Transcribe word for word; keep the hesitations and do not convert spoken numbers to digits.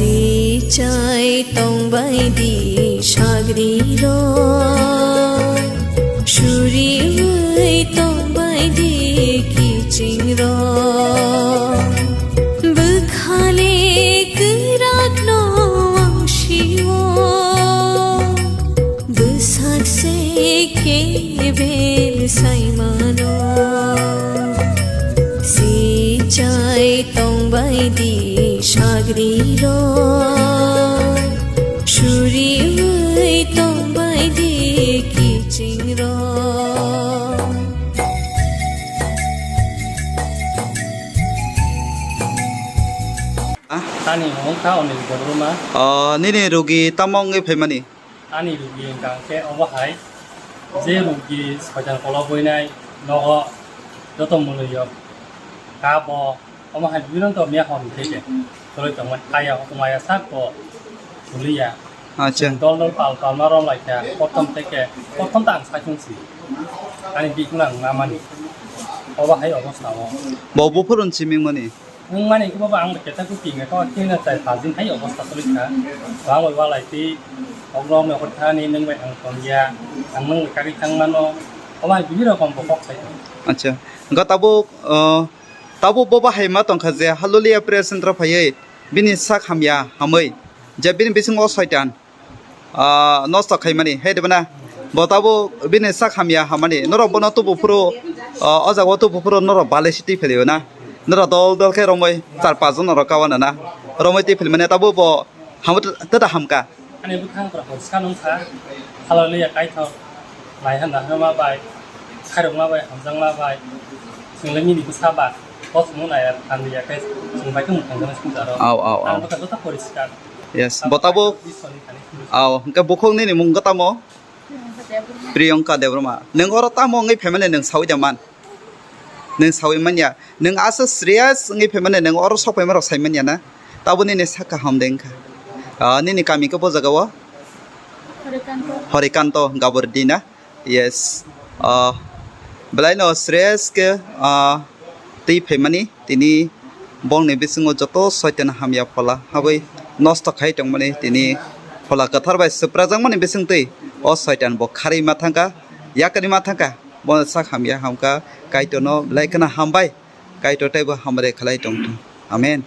Tichai tongbai di sagri rok, suriwi tongbai di kiching rok. Bwkhale kwrak no ang sio, bwsak se kebel saimano. Sichai tongbai di sagri rok, suriwi tongbai di kiching rok. Ani mung kha Onil Debbarma. Ah, nini rugi tamo wngwi phaimani? Ani rugi wngkha khe obo hai, je rugi soitan kolok buinai nogo joto mwnwi yok, kabo, omo hai bibinno to miya hor ni theke toloi tongmani, aya hokmaya sak bo suliya. Acha. Dol dol pal pal ma rom lai kha, prothom theke, prothom ta ang sai sung si. Ani bikno ang namani. Obo hai obostha o. Bo buphuru ni simi mani. Wngmani khe bobo ang bai kethakgo kingkha, khe khe chai pajin hai obostha tongwi kha. Bo ang bai walai twi, oglog nokol thani nwng bai ang tongya, ang nwng bai kagwi thang mano, obo hai bibi rokom bo kok sai tongo. Acha, hwnkha tabuk, uh, tabuk bobo hai ma tongkha je Hallelujah Prayer Centre phaiwi bini sak hamya hamwi, je bini bisingo soitan ah, nosto khaimani, hai de bana? Bo tabuk bini sak hamya hamani. Norok bono tubu phuru, ah, o jaga o tubu phuru norok balai si twi philio na? Norok dol dol khe romwi char pas jon norok kawana na? Romwi twi philimani tabuk bo hamwi tata hamkha. Ani bwkhang pura hor sa nung kha. Hallelujah, kaithok. Naiha nahama bai, khairokma bai, hamjakma bai. Chwnglaimini bwsa ba. Kosmung naiya, hamya khe chwng bai khe mwthang gana sung jaro. Au, au, au. Ang bwkha joto poriskar. Yes, bo tabuk. Aw, hwnkhe bukhuk nini mung khe tamo? Priyanka Debbarma. Nwng oro tamo wngwi phaimani nwng sawi da man? Nwng sawi manya. Nwng aswk serious wngwi phaimani nwng oro sok phaima rok sai manya na? Tabuk nini sak kaham de wngkha. Ah, nini kami khe bo jaga o? Horikanto. Horikanto Gabordi na? Yes. Ah, belai no serious khe, ah, twi phaimani tini bongni bisingo joto soitan hamya phola habwi nosto khai tongmani tini phola kwthar bai swprajakmani bisingtwi o soitan bo kharwi ma thangkha, yakarwi ma thangkha, bono sak hamya hamkha, Kaitorno belai kheno hambai, Kaitor teibo hamari khlai tongthung. Amen.